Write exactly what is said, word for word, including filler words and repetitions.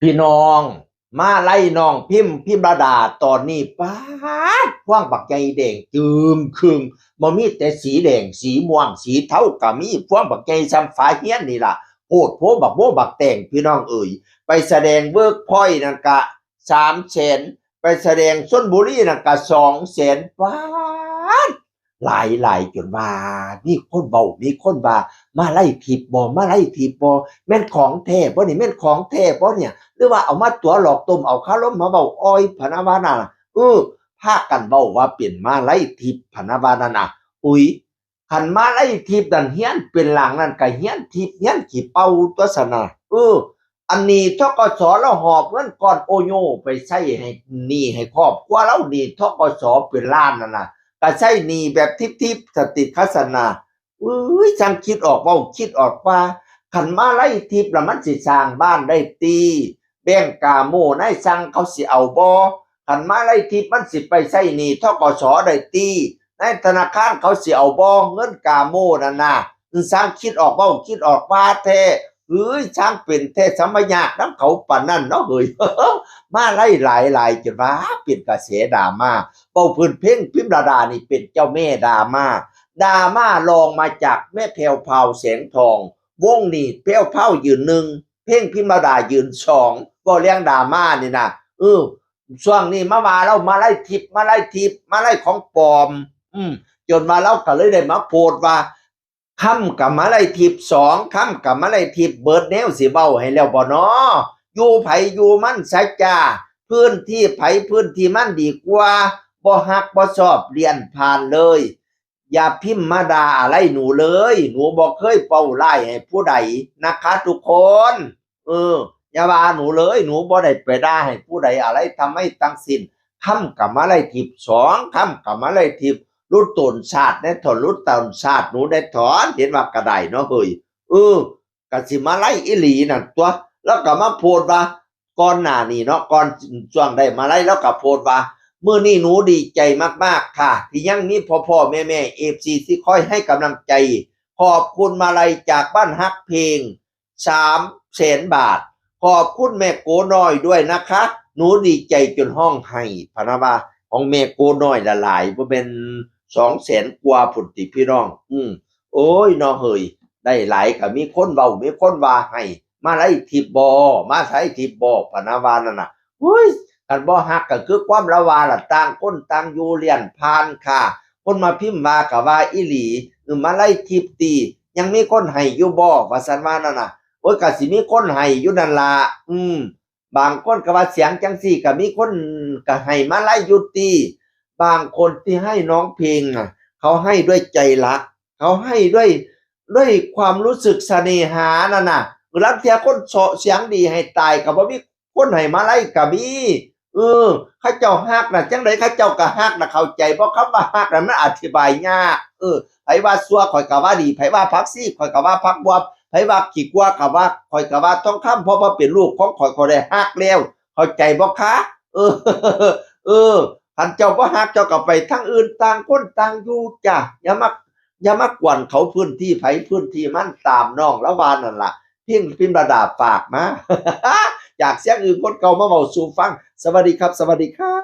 พี่น้อง มาลัยน้องพิมพ์ พิมระดา ตอนนี้ป๊าด พวงบักใหญ่แดงจึ่งครึ่ง บ่มีแต่สีแดง สีม่วง สีเทาก็มี พวงบักใหญ่ส่ำฝาเฮียนนี่ล่ะ โพดโพบักโบบักแตง พี่น้องเอ๋ย ไปแสดงเวิร์กพอยต์นั่นกะ สามแสน ไปแสดงชลบุรีนั่นกะ สองแสน ป๊าด หลายหลายจนว่า มีคนเว้า มีคนว่า มาลัยทิพย์บ่ มาลัยทิพย์บ่ แม่นของแท้บ่นี่ แม่นของแท้บ่เนี่ย หรือว่าเอามาตั๋วหลอกต้ม เอาคารมมาเว้าอ่อย พะนะว่านั่นน่ะ เออ พากันเว้าว่าเป็นมาลัยทิพย์ พะนะว่านั่นน่ะ อุ๊ย คันมาลัยทิพย์นั่น เฮือนเป็นหลังนั่นก็เฮือนทิพย์ เฮือนขี้เป่าตั๊วซั้นน่ะ เออ อันนี้ ธ.ก.ส. ลาวหอบเงินก้อนโอโยไปใช้ให้หนี้ให้ครอบครัวลาว หนี้ ธ.ก.ส. เป็นล้านนั่นน่ะ ก็ใช้หนี้แบบทิพย์ๆ สติคัสนา เอ้ย ช่างคิดออกเว้าคิดออกว่า คันมาลัยทิพย์ละมันสิสร้างบ้านได้ติ แบงก์กาโมนายซังเขาสิเอาบ่ คันมาลัยทิพย์มันสิไปใช้หนี้ ธ.ก.ส. ได้ติ ในธนาคารเขาสิเอาบ่ เงินกาโมนั่นน่ะ ช่างคิดออกเว้าคิดออกว่าแท้ เฮ้ย ช่างเป็นแท้ สำมายากนำเขาปานนั้นเนาะเฮ้ย มาลัยหลายหลายจนว่าเป็นกระแสดราม่า เว้าพื้นเพลงพิมระดานี่เป็นเจ้าแม่ดราม่า ดราม่ารองมาจากแม่แพรวพราวแสงทอง วงนี้แพรวพราวยืนหนึ่ง เพลงพิมระดายืนสอง เว้าเรื่องดราม่านี่นะ เออ ช่วงนี้มาว่าลาวมาลัยทิพย์ มาลัยทิพย์ มาลัยของปลอม อืม จนว่าลาวก็เลยได้มาโพสต์ว่า คำกับมาลัยทิพย์ สองคำกับมาลัยทิพย์ เบิดแนวสิเว้าให้แล้วบ่น้อ อยู่ไผอยู่มันซะจ้า พื้นที่ไผพื้นที่มันดีกว่า บ่ฮักบ่ชอบเลี่ยนผ่านเลย อย่าพิมพ์มาด่าอะไรหนูเลย หนูบ่เคยเว้าร้ายให้ผู้ใดนะคะทุกคน เออ อย่าว่าหนูเลย หนูบ่ได้ไปด่าให้ผู้ใดอะไรทำให้ทั้งสิ้น คำกับมาลัยทิพย์ สองคำกับมาลัยทิพย์ หลุดตนชาติแน่ถอน หลุดตนชาติหนูแน่ถอน เห็นว่ากระไดเนาะเฮ้ย เออ กะสิมาลัยอีหลีนั่นตั๊ว แล้วก็มาโพสต์ว่า ก่อนหน้านี้เนาะ ก่อนช่วงได้มาลัย แล้วก็โพสต์ว่า มื้อนี้หนูดีใจมากๆค่ะ ที่ยังมีพ่อๆ แม่ๆ เอฟซี ที่คอยให้กำลังใจ ขอบคุณมาลัยจากบ้านฮักเพลง สามแสนบาท ขอบคุณแม่โกน้อยด้วยนะคะ หนูดีใจจนฮ้องไห้ พะนะว่า ของแม่โกน้อยละหลาย บ่แม่น สองแสน กว่าพุ้นติพี่น้อง อืม โอ้ยเนาะเฮ้ย ได้หลายก็มีคนเว้า มีคนว่าให้ มาลัยทิพย์บ่ มาลัยทิพย์บ่ พะนะว่านั่นน่ะ เฮ้ย คันบ่ฮักก็คือความละว่าล่ะ ต่างคนต่างอยู่เลี่ยนผ่านค่ะ คนมาพิมพ์ว่าก็ว่าอีหลี เออ มาลัยทิพย์ติ ยังมีคนให้อยู่บ่ ว่าซั่นว่านั่นน่ะ โอ้ย ก็สิมีคนให้อยู่นั่นล่ะ อืม บางคนก็ว่าเสียงจังซี่ก็มีคนก็ให้มาลัยอยู่ติ บางคนที่ให้น้องเพลงน่ะ เขาให้ด้วยใจรัก เขาให้ด้วย ด้วยความรู้สึกเสน่หานั่นน่ะ ลางเทื่อคนเสาะเสียงดีให้ตายก็บ่มีคนให้มาลัยก็มี เออ เขาเจ้าฮักน่ะ จังใดเขาเจ้าก็ฮักน่ะ เข้าใจบ่ คำว่าฮักน่ะมันอธิบายยาก เออ ไผว่าซั่วข้อยก็ว่าดี ไผว่าผักชีข้อยก็ว่าผักบวบ ไผว่าขี้กัวก็ว่า ข้อยก็ว่าทองคำ เพราะว่าเป็นลูกของข้อย ข้อยได้ฮักแล้ว เข้าใจบ่คะ เออ เออ คันเจ้าบ่ฮักเจ้าก็ไปทางอื่น ต่างคนต่างอยู่จ้ะ อย่ามา อย่ามากวนเขา พื้นที่ไผพื้นที่มัน ตามน้องละว่านั่นล่ะ พิมพ์ พิมระดาฝากมา จากเสียงอื่นคนเก่ามาเว้าสู่ฟัง สวัสดีครับ สวัสดีครับ